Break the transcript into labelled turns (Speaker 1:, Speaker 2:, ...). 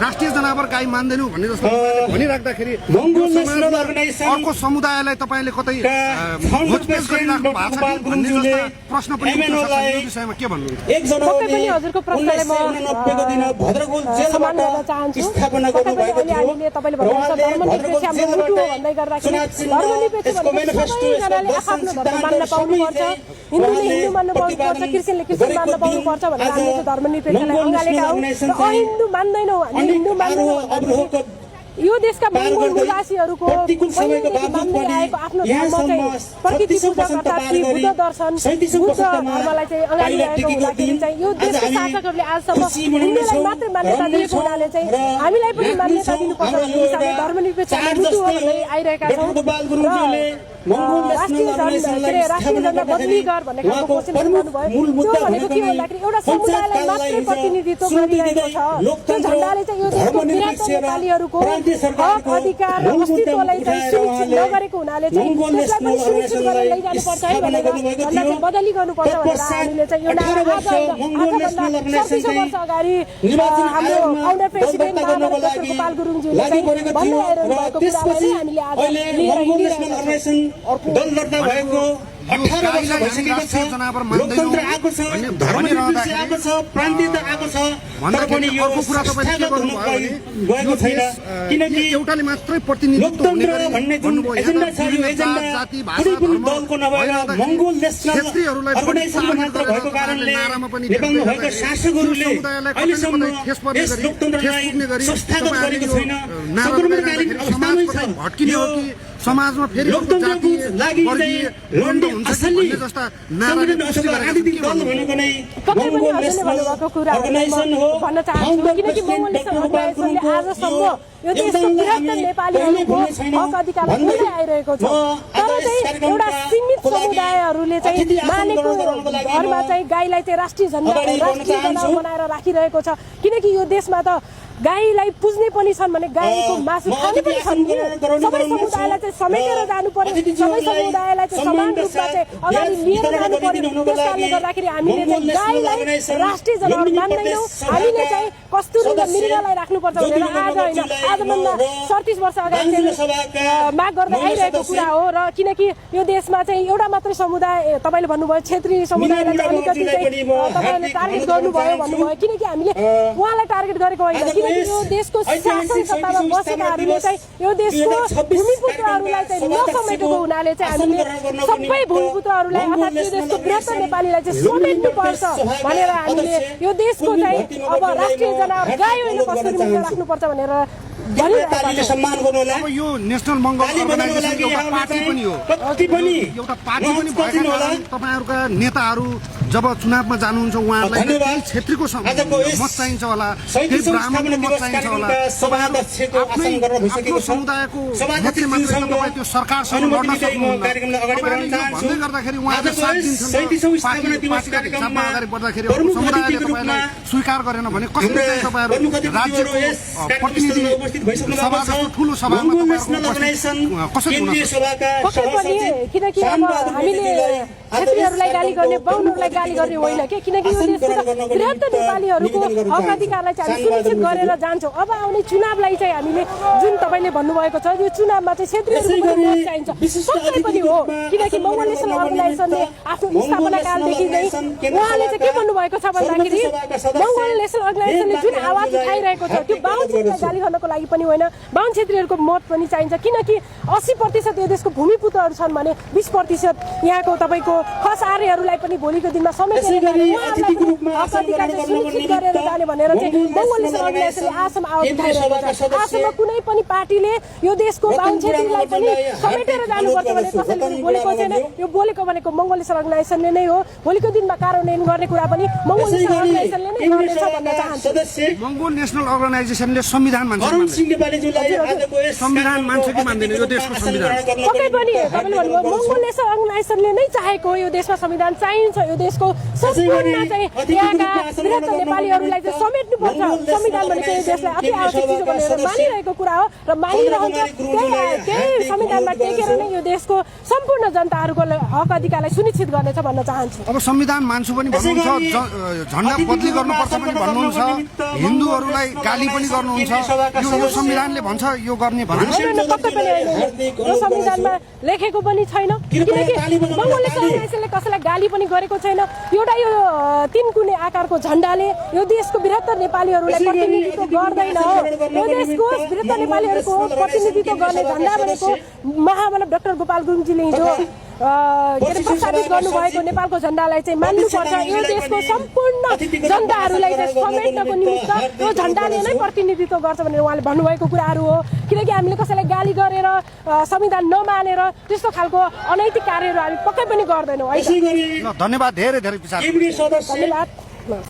Speaker 1: राष्ट्रिय जनावर गाई मान्दैनौ भन्ने जस्तो भनिराख्दाखेरि अर्को समुदायलाई तपाईले कतै घोचपेच गरिराख्नु भएको छ भन्ने जस्ता प्रश्न पनि विषयमा के भन्नुहुन्छ?
Speaker 2: एकजना हजुरको प्रश्नलाई म भद्रगोल जेलबाट स्थापना गर्नुभएको थियो।
Speaker 3: तपाईले भन्नुहुन्छ धर्मनिरपेक्ष हाम्रो मुटु हो भन्दै गर्दाखेरि धर्मनिरपेक्ष भनेको सबैजनाले आफ्नो धर्म मान्न पाउनुपर्छ, हिन्दूले हिन्दू मान्न पाउनुपर्छ, क्रिस्चियनले क्रिस्चियन मान्न पाउनुपर्छ भनेर हामीले चाहिँ धर्मनिरपेक्षलाई अँगालेका हौँ। अहिन्दू मान्दैनौँ, हामी हिन्दू मान्दैनौँ। यो देशका मंगोल निवासीहरूको मान्दै आएको आफ्नो धर्म चाहिँ प्रकृति पूजाकर्ता श्री बुद्ध दर्शन बुद्ध धर्मलाई चाहिँ अगाडि ल्याएको हुँदाखेरि चाहिँ यो देशका शासकहरूले आजसम्म हिन्दूलाई मात्रै मान्यता दिएको हुनाले चाहिँ हामीलाई पनि मान्यता दिनुपर्छ भन्ने हिसाबले धर्मनिरपेक्ष मुटु हो भन्दै आइरहेका छौँ। राष्ट्रिय जनता बदली गर भन्ने खालको क्वेसन गर्नुभयो। त्यो भनेको के भन्दाखेरि एउटा समुदायलाई मात्रै प्रतिनिधित्व गरिरहेको छ। त्यो झण्डाले चाहिँ यो देशको विराट नेपालीहरूको हक अधिकार र अस्तित्वलाई चाहिँ सुनिश्चित नगरेको हुनाले चाहिँ त्यसलाई पनि सुनिश्चित गरेर लैजानुपर्छ है भनेर झण्डा चाहिँ बदली गर्नुपर्छ भनेर हामीले चाहिँ यो नारा आजभन्दा 37 वर्ष अगाडि हाम्रो फाउन्डर प्रेसिडेन्ट गोपाल गुरुङज्यूले चाहिँ भन्दै आइरहनु भएको कुरालाई हामीले आज लिएर हिँडिरहेका
Speaker 2: दल दर्ता भएको 18 वर्ष भइसकेको छ। लोकतन्त्र आएको छ, धर्मनिरपेक्ष आएको छ, प्रान्तीयता आएको छ, तर पनि यो गएको छैन। किनकि
Speaker 1: एउटाले मात्रै प्रतिनिधित्व हुने
Speaker 2: लोकतन्त्र भन्ने जुन एजेन्डा छ यो एजेन्डा कुनै पनि दलको नभएर मंगोल नेसनल अर्गनाइजेसनमा मात्र भएको कारणले नेपालमा भएका शासकहरूले अहिलेसम्म यस लोकतन्त्रलाई संस्थागत गरेको छैन। सङ्क्रमणकालीन अवस्थामै छ।
Speaker 1: भट्किने हो कि समाजमा फेरि
Speaker 2: लोकतन्त्रको लागि चाहिँ लड्ने असली संगठन अथवा राजनीतिक दल भनेको नै मंगोल नेसनल अर्गनाइजेसन हो।
Speaker 3: भन्न चाहन्छु किनकि मंगोल नेसनल अर्गनाइजेसनले आजसम्म यो देशको बृहत्तर नेपालीहरूको हक अधिकारलाई लिँदै आइरहेको छ। तर चाहिँ एउटा सीमित समुदायहरूले चाहिँ मानेको घरमा चाहिँ गाईलाई चाहिँ राष्ट्रिय जनावर बनाएर राखिरहेको छ। किनकि यो देशमा त गाईलाई पुज्ने पनि छन् भने गाईको मासु खाने पनि छन्। सबै समुदायलाई चाहिँ समेटेर जानु पर्यो, सबै समुदायलाई चाहिँ समान रूपमा चाहिँ अगाडि लिएर जानु पर्यो। त्यस कारणले गर्दाखेरि हामीले चाहिँ गाईलाई राष्ट्रिय जनावर मान्दैनौँ। हामीले चाहिँ कस्तुरी र मृगलाई राख्नुपर्छ भनेर आज होइन आजभन्दा 37 वर्ष अगाडि चाहिँ माग गर्दै आइरहेको कुरा हो। र किनकि यो देशमा चाहिँ एउटा मात्रै समुदाय तपाईँले भन्नुभयो क्षेत्रीय समुदायलाई चाहिँ अलिकति चाहिँ तपाईँले टार्गेट गर्नुभयो भन्नुभयो। किनकि हामीले उहाँलाई टार्गेट गरेको होइन, किनकि यो देशको शासन सत्तामा बसेकाहरूले चाहिँ यो देशको भूमिपुत्रहरूलाई चाहिँ नसमेटेको हुनाले चाहिँ हामीले सबै भूमिपुत्रहरूलाई अर्थात् यो देशको बृहत्तर नेपालीलाई चाहिँ समेट्नु पर्छ भनेर हामीले यो देशको चाहिँ अब राष्ट्रिय जनावर गाई होइन कस्तुरी मृग राख्नुपर्छ भनेर
Speaker 2: सम्मान गर्नुलाई
Speaker 1: अब यो नेशनल मंगोल अर्गनाइजेसन एउटा पार्टी पनि हो। एउटा पार्टी पनि भएका कारण तपाईहरुका नेताहरू जब चुनावमा जानुहुन्छ उहाँहरूलाई क्षेत्रीको मत चाहिन्छ होला, ब्राह्मणको मत चाहिन्छ होला। आफ्नो समुदायको मतले मात्रै तपाईँ त्यो सरकारसँग लड्न सक्नुहुन्न। भन्दै गर्दाखेरि उहाँले साथ दिन्छन्। पार्टीका हिसाबमा अगाडि बढ्दाखेरि समुदायले तपाईँलाई स्वीकार गरेन भने कसरी चाहिँ तपाईँहरू राज्यको प्रतिनिधि सभा जस्तो ठुलो सभामा कसरी हुन सक्छ?
Speaker 3: किनकि अब हामीले क्षेत्रीहरूलाई गाली गर्ने, बाहुनहरूलाई गाली गर्ने होइन के, किनकि यो देशको बृहत्तर नेपालीहरूको हक अधिकारलाई चाहिँ हामी सुनिश्चित गरेर जान्छौँ। अब आउने चुनावलाई चाहिँ हामीले जुन तपाईँले भन्नुभएको छ यो चुनावमा चाहिँ क्षेत्रीहरूको मत चाहिन्छ सबै पनि हो। किनकि मंगोल नेसनल अर्गनाइजेसनले आफ्नो स्थापना कालदेखि नै उहाँले चाहिँ के भन्नुभएको छ भन्दाखेरि मंगोल नेसनल अर्गनाइजेसनले जुन आवाज उठाइरहेको छ त्यो बाहुन क्षेत्रीलाई गाली गर्नको लागि पनि होइन, बाहुन क्षेत्रीहरूको मत पनि चाहिन्छ। किनकि 80% यो देशको भूमिपुत्रहरू छन् भने 20% यहाँको तपाईँको खस आर्यहरूलाई पनि भोलिको दिनमा समेटेर हक अधिकार सुनिश्चित गरेर जाने भनेर चाहिँ मंगोल नेसनल अर्गनाइजेसनले आजसम्म आवाज उठाइरहेको छ। आजसम्म कुनै पनि पार्टीले यो देशको बाहुन क्षेत्रीलाई पनि समेटेर जानुपर्छ भने कसैले पनि बोलेको छैन। यो बोलेको भनेको मंगोल नेसनल अर्गनाइजेसनले नै हो। भोलिको दिनमा कार्यान्वयन गर्ने कुरा पनि मंगोल नेसनल अर्गनाइजेसनले नै गर्नेछ भन्न चाहन्छु।
Speaker 1: मंगोल नेसनल अर्गनाइजेसनले संविधान मान्छ, संविधान मान्छ कि मान्दैन यो देशको संविधान?
Speaker 3: पक्कै पनि तपाईँले भन्नुभयो मंगोल नेसनल अर्गनाइजेसनले नै चाहेको यो देशमा संविधान चाहिन्छ। यो देशको सम्पूर्ण चाहिँ यहाँका बृहत्तर नेपालीहरूलाई चाहिँ समेट्नुपर्छ। संविधान भनेको चाहिँ यो देशलाई अति आवश्यक चिज भनेर मानिरहेको कुरा हो र मानिरहन्छ। त्यही संविधानमा टेकेर नै यो देशको सम्पूर्ण जनताहरूको हक अधिकारलाई सुनिश्चित गर्नेछ भन्न चाहन्छु।
Speaker 1: अब संविधान मान्छु पनि भन्नुहुन्छ, झन्डा बदली गर्नुपर्छ पनि भन्नुहुन्छ, हिन्दूहरूलाई गाली पनि गर्नुहुन्छ, यो संविधानले भन्छ यो गर्ने
Speaker 3: पक्कै पनि होइन, यो संविधानमा लेखेको पनि छैन। किनकि बङ्गाली समाजले कसैलाई गाली पनि गरेको छैन। एउटा यो 3 कुने आकारको झन्डाले यो देशको बृहत्तर नेपालीहरूलाई प्रतिनिधित्व गर्दैन हो। यो देशको बृहत्तर नेपालीहरूको प्रतिनिधित्व गर्ने झन्डा भनेको महामानव डाक्टर गोपाल गुरुङजीले हिजो प्रस्तावित गर्नुभएको नेपालको झन्डालाई चाहिँ मान्नुपर्छ। यो देशको सम्पूर्ण जनताहरूलाई चाहिँ समेट्नको निमित्त यो झन्डाले नै प्रतिनिधित्व गर्छ भनेर उहाँले भन्नुभएको कुराहरू हो। किनकि हामीले कसैलाई गाली गरेर संविधान नमानेर त्यस्तो खालको अनैतिक कार्यहरू हामी पक्कै पनि गर्दैनौँ है।
Speaker 1: धन्यवाद, धेरै धेरै
Speaker 2: धन्यवाद।